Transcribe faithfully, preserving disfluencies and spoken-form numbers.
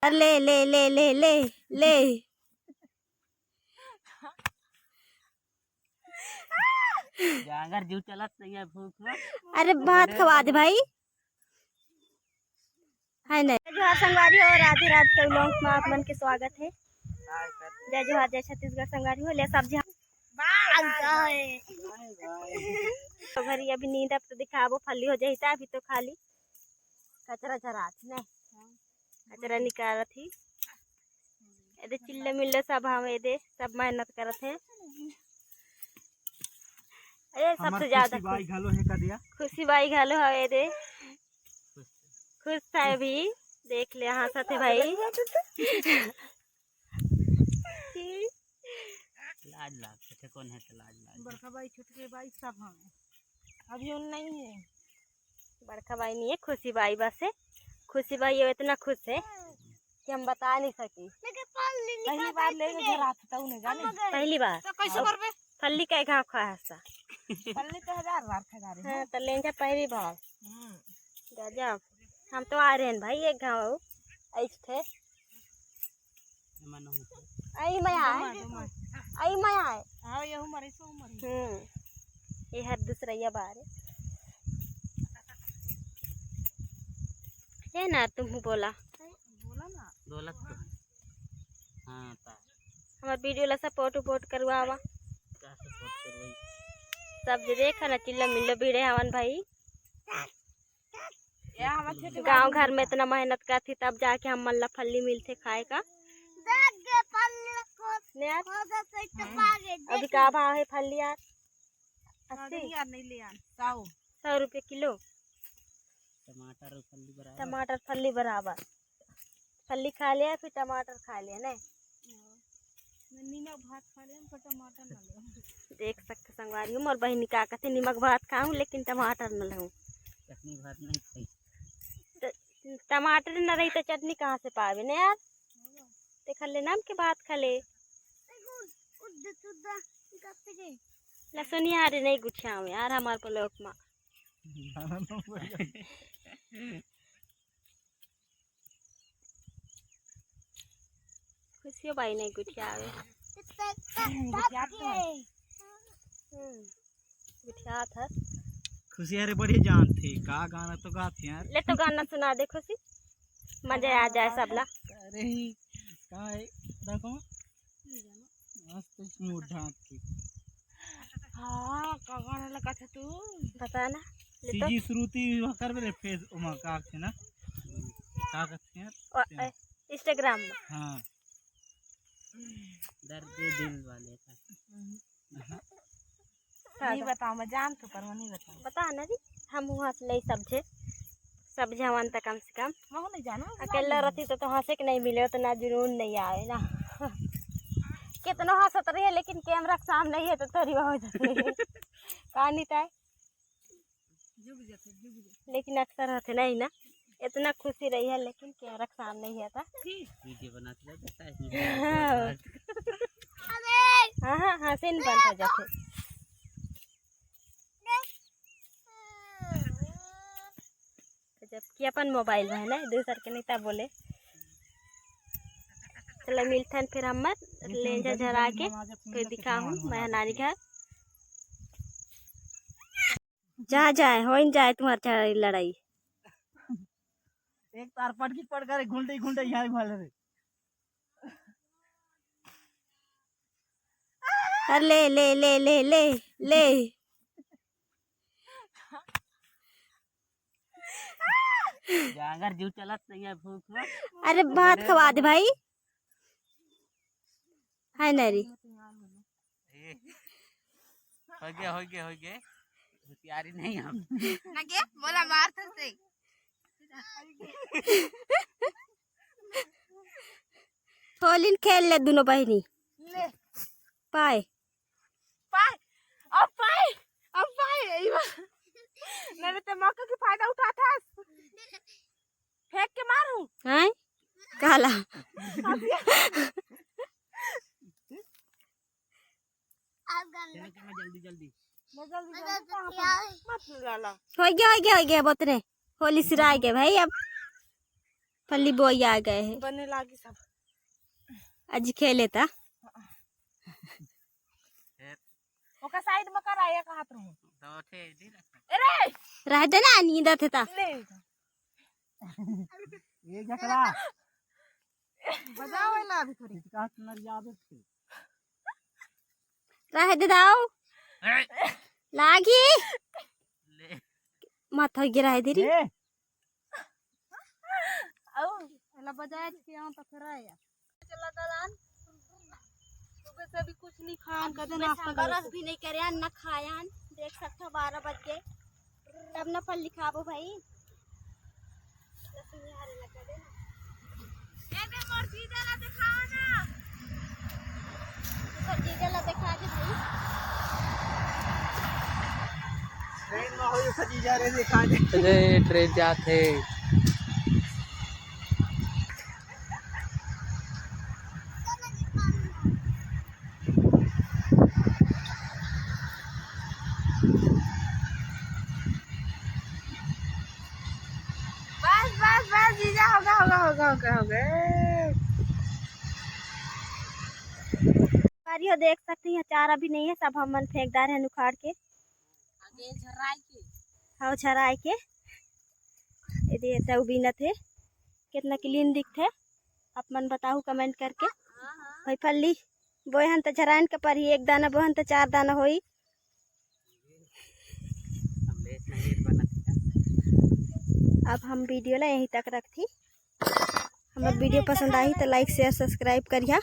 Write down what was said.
अरे ले, ले, ले, ले, ले, ले। जांगर जीव चलत नहीं है भूख में। अरे भात खवा दे भाई। है नहीं। जय जोहार संगवारी हो, राधे राधे के vlog में आप मन के स्वागत है। जय जोहार, जय छत्तीसगढ़ संगवारी हो। ले सब्जी हम तो घरी अभी नींद अब तो दिखाबो, फल्ली हो जाही त अभी तो खाली कचरा झरात ने, कचरा निकालत ही। एदे चिल्ला मिल्ला सब हम एदे सब मेहनत करत है। ए, हमर सबसे ज्यादा खुशी बाई घलो हे का दिया? खुशी बाई घलो हवे एदे। खुश था अभी। देख ले, हंसत हे भाई। लाज लाग, कथे कौन है तो लाज लाग। बड़का बाई, छोटके बाई सब हवे। अभी उन नहीं है। बड़का बाई नहीं है, खुशी बाई बस है। खुशी बाई ये इतना खुश है कि हम बता नहीं सकी। पहली बार ले घर आत तऊ ने जाने। पहली बार। तो कैसे करबे? फल्ली का घाव खा हसा। फल्ली तो हजार बार खा रहे हाँ, हैं। तो लेंजा पहली बार। हम्म। गजब। हम तो आ रहे हैं भाई, एक घाव ऐसे थे। एमा नहीं है। आई मैं आए। एमा, एमा। आई मैं आए। हाँ, ये उमर, ऐसे उमर है। हम्म। ये हर दूसरा ये बार है। ये ना तुम बोला। बोला ना। बोला तो। हाँ, ता। हमार video ला support उपोर्ट करवावा। का support करवाई? सब जे देखा ना, चिल्ला मिल्ला भिड़े हवन भाई। गांव घर में इतना मेहनत करथी, तब जाके हम मन ला फल्ली मिलथे खाए का। ने यार, अभी का भाव है फल्ली यार? अस्सी? यार, नहीं ले यार, सौ। सौ रुपये किलो। टमाटर और फल्ली बराबर। टमाटर फल्ली बराबर। फल्ली खा लिया, फिर टमाटर खा लिया, नहीं? मैं नीमक भात खा लेम, पर टमाटर ना लेम। देख सकते संगवारी हो, मोर बहिनी का कहते, "नीमक भात खाऊं, लेकिन टमाटर न लहूं।" चटनी भात नहीं खाई। त-, टमाटर न रही तो चटनी कहाँ से पावे ने यार? ते खा ले नाम के भात खा ले। लसुनिया रे नहीं गुछावे यार हमार ब्लॉग मा। खुशियो बाई नहीं गुठियावे। गुठियात हस। हम्म, गुठियात हस। खुशिया रे बड़ी जानथे, का गाना तो गाथे यार। ले तो गाना सुना दे खुशी, मजा आ जाए सबला। अरे, का है? देखो, मस्त मूड ढांक के। हाँ, का गाना लगा था तू? बता ना, ले तो। सीजी श्रुति वहाँ कर मेरे फेस, ओमा का थे ना? का कहते हैं? ओ, ए, Instagram में। हाँ। दर्द दिल वाले का। हाँ। नहीं बताओ, मैं जान तो पर मैं नहीं बताऊँ। बता ना जी, हम वहाँ से नहीं समझे। सब जवान त कम से कम। मैं नहीं जाना, अकेला रहती तो, तो हंसे के नहीं मिले, उतना जुनून नहीं आवे ना। कितनो हंसत रहिए, लेकिन कैमरा के सामने ही है तो तोरी हो जाती। कहानी तय। लेकिन अक्सर हंसे नहीं ना, इतना खुशी रही है, लेकिन कैमरा के सामने ही है था। वीडियो बनाते रहते हैं। हाँ। हाँ, हाँ, हंसे नहीं बंद हो जाते। जबकि अपन मोबाइल में है ना, दूसर के नहीं तब बोले। चलो मिलथन फिर हमर लेंजा झरा के, फिर दिखाहूँ मैं नानी घर। जा जाए, होइन जाए तुम्हार झगड़ा लड़ाई। एक तार पटकी पड़ करे घुंडई घुंडई यहाँ भले रे। अरे ले, ले, ले, ले, ले, ले। जांगर जीव चलत नहीं है भूख में। अरे भात खवा दे भाई। है ना रे? ए, हो गया, हो गया, हो गया। होशियारी नहीं हम। ना के? बोला मार तो से। होलिन खेल ले दोनों बहिनी। ले। पाए। पाए। अब पाए। अब पाए। ई बा-, नहीं तो मौका की फायदा उठाता है। फेंक के मारूं। हैं? काला। चलो, चलो, जल्दी, जल्दी। मैं जल्दी, जल्दी कहाँ पर? मत डाला। हो गया, हो गया, हो गया, बोतने। होली सिराय के भाई अब। फल्ली बोई आ गए हे। बने लागी सब। आज खेले ता। ओका साइड में कर आया, कहात रहूं। दो ठे दे रखा। अरे! रह दे ना, नींद आथे ता। ले। ये जकरा। बजाओ ना अभी थोड़ी। इसका सुनर याद है। रह दे दाऊ। ए! लागी। ले। माथा गिरा है तेरी। ए! अउ एला बजाए के आऊं त फेर आया। चला दलान। सुबह से अभी कुछ नहीं खायान, कदे नाश्ता करस भी नहीं करे, ना खायान। देख सकथो बारह बज गए, तब ना फल्ली खाबो भाई। ए बे, मोर जीजा ला देखाओ ना। ओकर जीजा ला देखा दे भाई। ट्रेन में होई, ओकर जीजा रे देखा दे। अरे, ट्रेन जात हे। बस, बस, बस, जीजा, होगा, होगा, होगा, होगा, होगा। संगवारी हो, देख सकते हैं, चारा भी नहीं है, सब हमन फेंक डारे हैं उखाड़ के। आगे झराए के। हाँ, झराए के। ये दे, तऊ बीनत हे। कितना क्लीन दिखथे, आप मन बताहू कमेंट करके। हाँ, हाँ। भाई फल्ली बोए हन त झराइन के परही, एक दाना बोहन त चार दाना होई। अब हम वीडियो ला यहीं तक रखथी। हमर वीडियो पसंद आही त लाइक, शेयर, सब्सक्राइब करिहा।